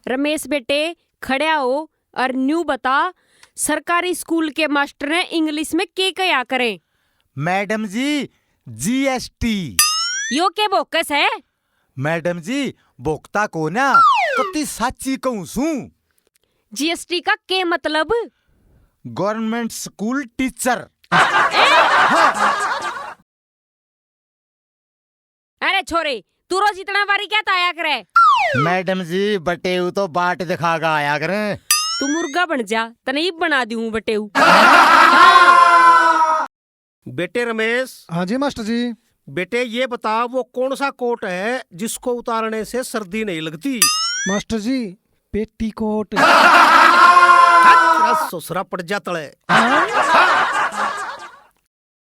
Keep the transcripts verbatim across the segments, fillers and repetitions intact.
रमेश बेटे, खड़ा हो और न्यू बता, सरकारी स्कूल के मास्टर ने इंग्लिश में के कहा करें? मैडम जी, जीएसटी। यो के बोकस है? मैडम जी, भोक्ता को ना, कति साची कहूं सूं। जीएसटी का के मतलब? Government school teacher. अरे छोरे, तू रोज इतना बारी क्या ताया करे? मैडम जी, बटेऊ तो बाट दिखा के आया करे। तू मुर्गा बन जा, तने इब बना दूं बटेऊ। बेटे रमेश। हाँ जी मास्टर जी। बेटे, ये बता, वो कौन सा कोट है जिसको उतारने से सर्दी नहीं लगती? मास्टर जी, पेटीकोट। तेरा ससुरा पड़ जा तले।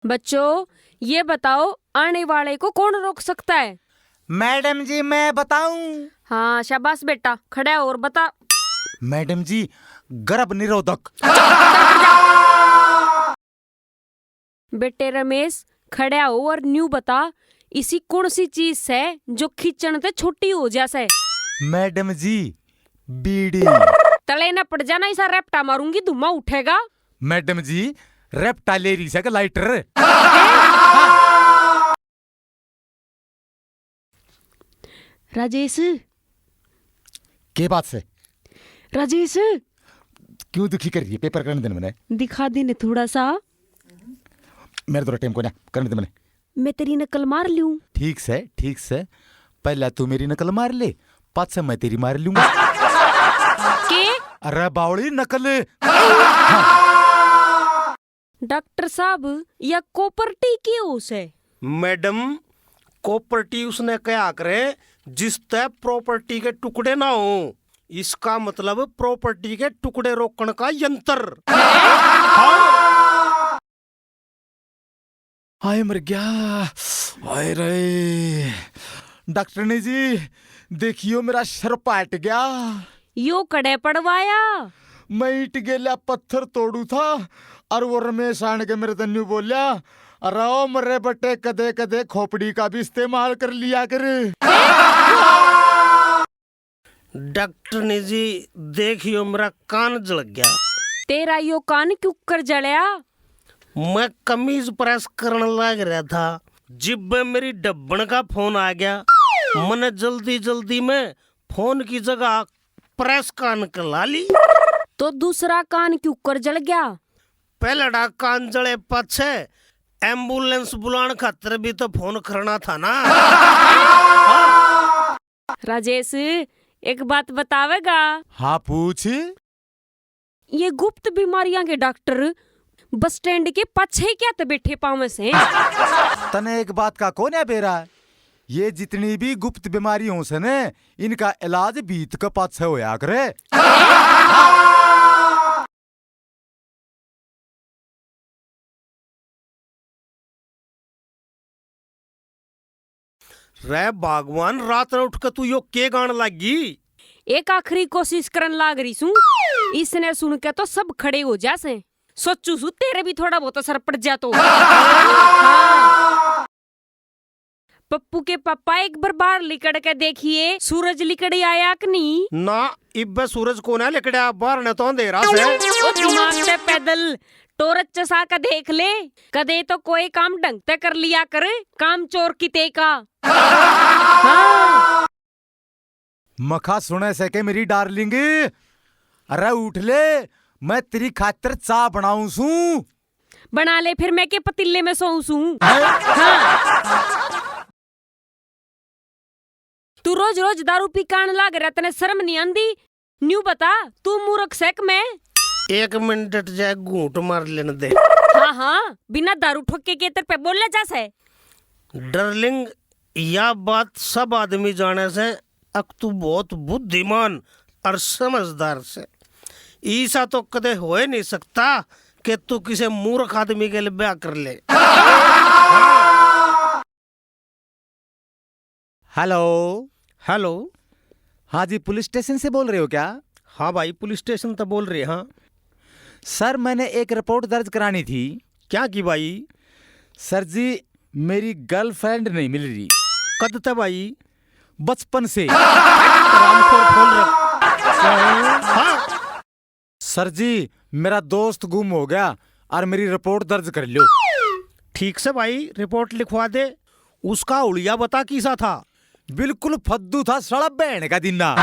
बच्चों, ये बताओ, आने वाले को कौन रोक सकता है? मैडम जी, मैं बताऊं? हाँ, शाबाश बेटा, खड़ा हो और बता। मैडम जी, गर्भ निरोधक। बेटे रमेश, खड़ा हो और न्यू बता, इसी कौन सी चीज से जो खींचण ते छोटी हो जा से? मैडम जी, बीड़ी। तले ना पड़ जाना, इसा रेपटा मारूंगी, धुआं उठेगा। मैडम जी, रेपटा ले रही से के लाइटर? राजेश। के बात से? राजेश। क्यों दुखी कर रही है? पेपर करने दे मने। दिखा दे ने थोड़ा सा। मेरे तो टाइम को ना, करने दे मने। मैं तेरी नकल मार लूं। ठीक से, ठीक से। पहला तू मेरी नकल मार ले, पाछे मैं तेरी मार लूंगा। के? अरे बावली नकल। डॉक्टर साहब, या कॉपर्टी के हो से? मैडम, कॉपर्टी उसने कहा करे जिसतै प्रॉपर्टी के टुकड़े ना हो। इसका मतलब प्रॉपर्टी के टुकड़े रोकण का यंत्र। हाँ। हाय मर गया, हाय रे। डॉक्टरनी जी, देखियो मेरा सर पाट गया। यो कड़े पड़वाया? मैं ईंट गेल्या पत्थर तोड़ू था, और वो रमेश आन के मेरे तै न्यू बोल्या, "अरे ओ मरे बटे, कदे कदे खोपड़ी का भी इस्तेमाल कर लिया कर।" डॉक्टरनी जी, देखियो मेरा कान जल गया। तेरा यो कान क्यों कर जलया? मैं कमीज प्रेस करण लाग रहा था, जिब्बे मेरी डब्बन का फोन आ गया। मैंने जल्दी जल्दी में फोन की जगह प्रेस कान के ला ली। तो दूसरा कान क्यों कर जल गया? पहलड़ा कान जले पाछे एम्बुलेंस बुलाण खातर भी तो फोन करना था ना। राजेश, एक बात बतावेगा? हाँ, पूछ। ये गुप्त बीमारियां के डॉक्टर बस स्टैंड के पाछे क्या तो बैठे पावे से? तने एक बात का कोन्या बेरा, ये जितनी भी गुप्त बीमारी हो से ने, इनका इलाज भीत के पाछे होया करे। रे भगवान, रात ने उठ के तू यो के गाण लागी? एक आखिरी कोशिश करन लाग रही सूं। इसने सुन के तो सब खड़े हो जा से। सोचू सूं तेरे भी थोड़ा बहुत असर पड़ जा तो। हाँ। पप्पू के पापा, एक बार बाहर लिकड़ के देखिए, सूरज लिकड़ आया कि नहीं? ना, इब्बे सूरज कोन्या लिकड़ा, बाहर ने तो अंधेरा से। ओ दिमाग से पैदल, टोरच चसा के देख ले, कदे तो कोई काम ढंग ते कर लिया कर, काम चोर किते का। हाँ। मखा सुने से के मेरी डार्लिंग, अरे उठ ले, मैं तेरी खातिर चाय बनाऊं सूं। बना ले फिर, मैं के पतीले में सोऊं सूं। हैं? हाँ। तू रोज रोज दारू पी कान लाग रहा, तने शर्म नहीं आंदी? न्यू बता, तू मूर्ख सै के मैं? एक मिनट जा, घूंट मार लेने दे। हाँ, हाँ, बिना दारू ठोके के तेरे पे बोले जा सै। डार्लिंग, या बात सब आदमी जाने से, अक तू बहुत बुद्धिमान और समझदार से। ईसा तो कदे हो ही नहीं सकता कि तू किसी मूर्ख आदमी के लिए ब्याह कर ले। हेलो। हेलो। हाँ जी, पुलिस स्टेशन से बोल रहे हो क्या? हाँ भाई, पुलिस स्टेशन तो बोल रहे हैं। सर, मैंने एक रिपोर्ट दर्ज करानी थी। क्या की भाई? सर जी, मेरी गर्लफ्रेंड नहीं मिल रही। कद तक भाई? बचपन से। हरामखोर, फोन रख। सर जी, मेरा दोस्त गुम हो गया और मेरी रिपोर्ट दर्ज कर लो। ठीक से भाई, रिपोर्ट लिखवा दे। उसका हुलिया बता किसा था? बिल्कुल फद्दू था साला, बहन का दीना।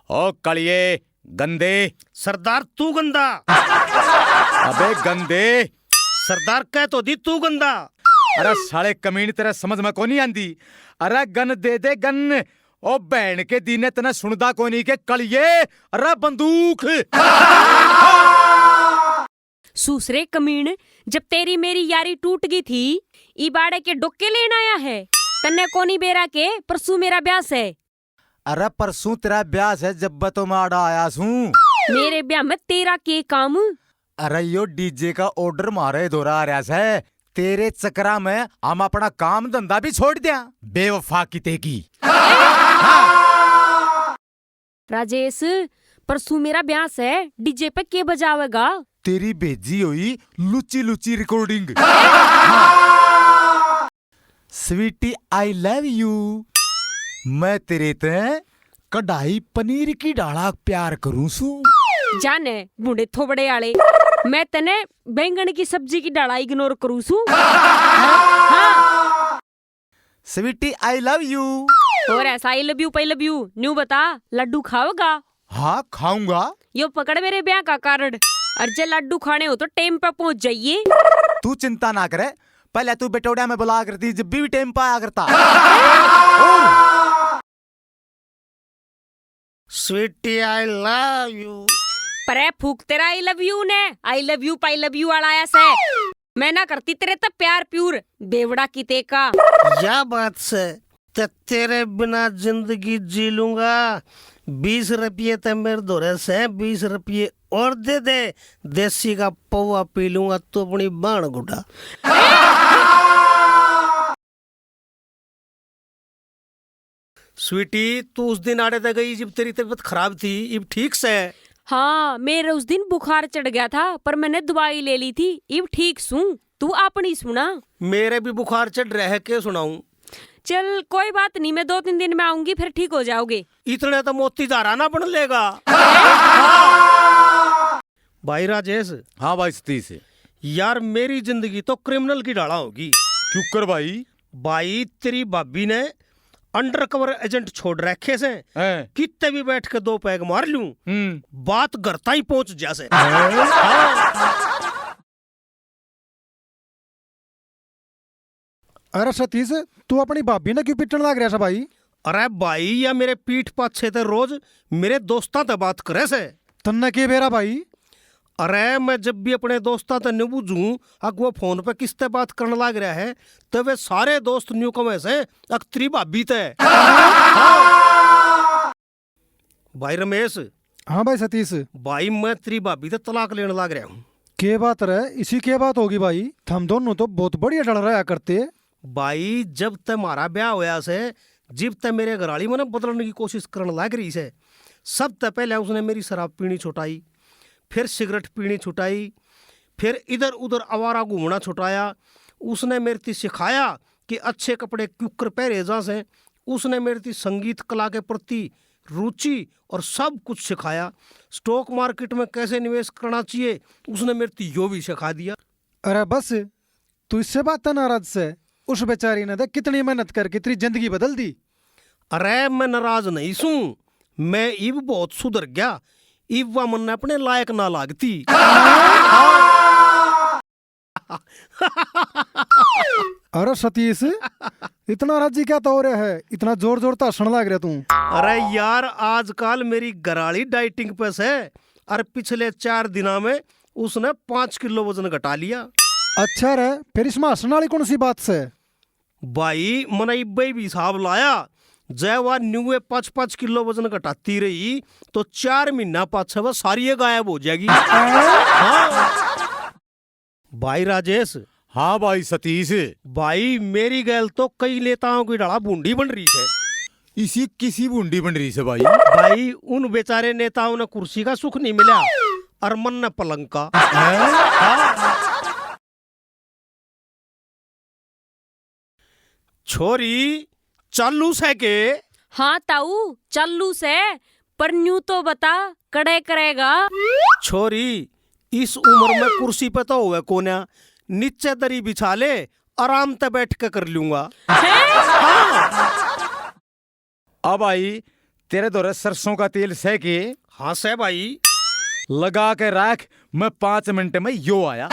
ओ कालिए गंदे। सरदार तू गंदा। अबे गंदे। सरदार कह तो दी तू गंदा। अरे साले कमीन, तेरे समझ में कोनी आंदी। अरे गन दे दे गन। ओ बहन के दीने, तने सुनदा कोनी के कालिए। अरे बंदूक। सुसरे कमीन, जब तेरी मेरी यारी टूट गई थी, इबाड़े के डोके लेन आया है। तन्ने कोनी बेरा के परसों मेरा ब्याह है। अरे परसों तेरा ब्याह है, जब तो मैं आड़ा आया सूं। मेरे ब्याह में तेरा के काम? अरे यो डीजे का ऑर्डर मारे दौरा आ रहा है। तेरे चक्करा में हम अपना काम धंधा भी छोड़ दिया। बेवफा किते की। राजेश, परसू मेरा ब्याह सै, डीजे पे के बजावेगा? तेरी भेजी हुई लुच्ची लुच्ची recording. Sweetie, I love you. मैं तेरे ते कढ़ाई पनीर की ढाला प्यार करूं सू। जाने भूंडे थोबड़े आले, मैं तने बैंगन की सब्जी की ढाला इग्नोर करूं सू। हाँ। Sweetie, I love you. और ऐसा आई लव यू, पाई लव यू, न्यू बता, लड्डू खाओगा? हाँ, खाऊंगा। यो पकड़ मेरे ब्याह का कार्ड, और जे लड्डू खाने हो तो टाइम पे पहुंच जाइए। तू चिंता ना करे, पहले तू बेटोड़ा में बुला करती, जब भी टाइम पे आया करता। Sweetie, I love you. परे फूक तेरा आई लव यू ने, आई लव यू, पाई लव यू वाला आया सै। मैं ना करती तेरे ते प्यार प्यूर, बेवड़ा किते का। या बात सै, ते तेरे बिना जिंदगी जी लूंगा। बीस रुपये ते मेरे धोरे सै, बीस रुपये और दे दे, देसी का पौवा पी लूंगा, तू अपनी बाण गुड्डा। स्वीटी, तू उस दिन आड़े तक गई जब तेरी तबीयत खराब थी, इब ठीक सै? हाँ, मेरे उस दिन बुखार चढ़ गया था, पर मैंने दवाई ले ली थी, इब ठीक सूं। तू अपनी सुना। मेरे भी बुखार चढ़ रहा है, के सुनाऊं? चल, कोई बात नहीं, मैं दो तीन दिन में आऊंगी, फिर ठीक हो जाओगे। इतने तो मोती धारा ना बन लेगा। भाई राजेश। हाँ भाई सतीश। यार, मेरी जिंदगी तो क्रिमिनल की ढाला होगी। क्यों कर भाई? भाई, तेरी भाभी ने अंडरकवर एजेंट छोड़ रखे से। हैं। कितने भी बैठ के दो पैग मार लूं, हम्म। बात घर ताई पहुंच जा से। हैं? हाँ। अरे सतीश, तू अपनी भाभी ने क्यों पिटन लाग रहा है भाई? अरे भाई, या मेरे पीठ पाछे ते रोज मेरे दोस्तां ते बात करे से। तन्ने के बेरा भाई? अरे, मैं जब भी अपने दोस्तां ते न्यू बूझूं, अक वो फोन पे किस ते बात करने लाग रहा है, तो वे सारे दोस्त न्यू कहे से, अक तेरी भाभी ते। भाई रमेश। हाँ भाई सतीश। भाई, मैं तेरी भाभी ते तलाक लेने लाग रहा हूँ। के बात रे, इसी के बात होगी भाई? थम दोनों तो बहुत बढ़िया ढल रहा करते। भाई, जब ते म्हारा ब्याह होया से, जिब ते मेरे घरआली मने बदलने की कोशिश करने लाग रही से, सब ते पहले उसने मेरी शराब पीनी छुटाई, फिर सिगरेट पीनी छुटाई, फिर इधर उधर आवारा घूमना छुटाया। उसने मेरे ती सिखाया कि अच्छे कपड़े क्यूकर पहरे जा से। उसने मेरे ती संगीत कला के प्रति रुचि और सब कुछ सिखाया। स्टॉक मार्केट में कैसे निवेश करना चाहिए, उसने मेरे ती यो भी सिखा दिया। अरे बस, तू इससे बात नाराज से? उस बेचारी ने देख कितनी मेहनत करके तेरी जिंदगी बदल दी। अरे, मैं नाराज नहीं सूं, मैं इब बहुत सुधर गया। इब वा मन्ने अपने लायक ना लागती। अरे सतीश, इतना राजी क्या तो हो रहा है, इतना जोर जोर तो हंसण लाग रहा तू। अरे यार, आजकल मेरी घराली डाइटिंग पे से, और पिछले चार दिना में उसने पाँच किलो वजन घटा लिया। अच्छा रे, फिर इसमें हंसने वाली कौन सी बात से? भाई, मने इब्बे भी हिसाब लाया, जै वा न्यूए पाँच पाँच किलो वजन घटाती रही, तो चार महीना पाछे वा सारी गायब हो जाएगी। हाँ। भाई राजेश। हाँ भाई सतीश। भाई, मेरी गैल तो कई नेताओं की ढाला भूंडी बन रही है। इसी किसी भूंडी बन रही है भाई? भाई, उन बेचारे नेताओं ने कुर्सी का सुख नहीं मिला, और मन्ने पलंग का। हैं? हाँ। छोरी, चालू सै के? हाँ ताऊ, चालू सै, पर न्यू तो बता, कड़े करेगा? छोरी, इस उम्र में कुर्सी पे तो होवे कोन्या, नीचे दरी बिछा ले, आराम ते बैठ के कर लूंगा। हैं? हाँ। अब आई, तेरे धोरे सरसों का तेल सै के? हाँ सै भाई। लगा के रख, मैं पाँच मिनट में यो आया।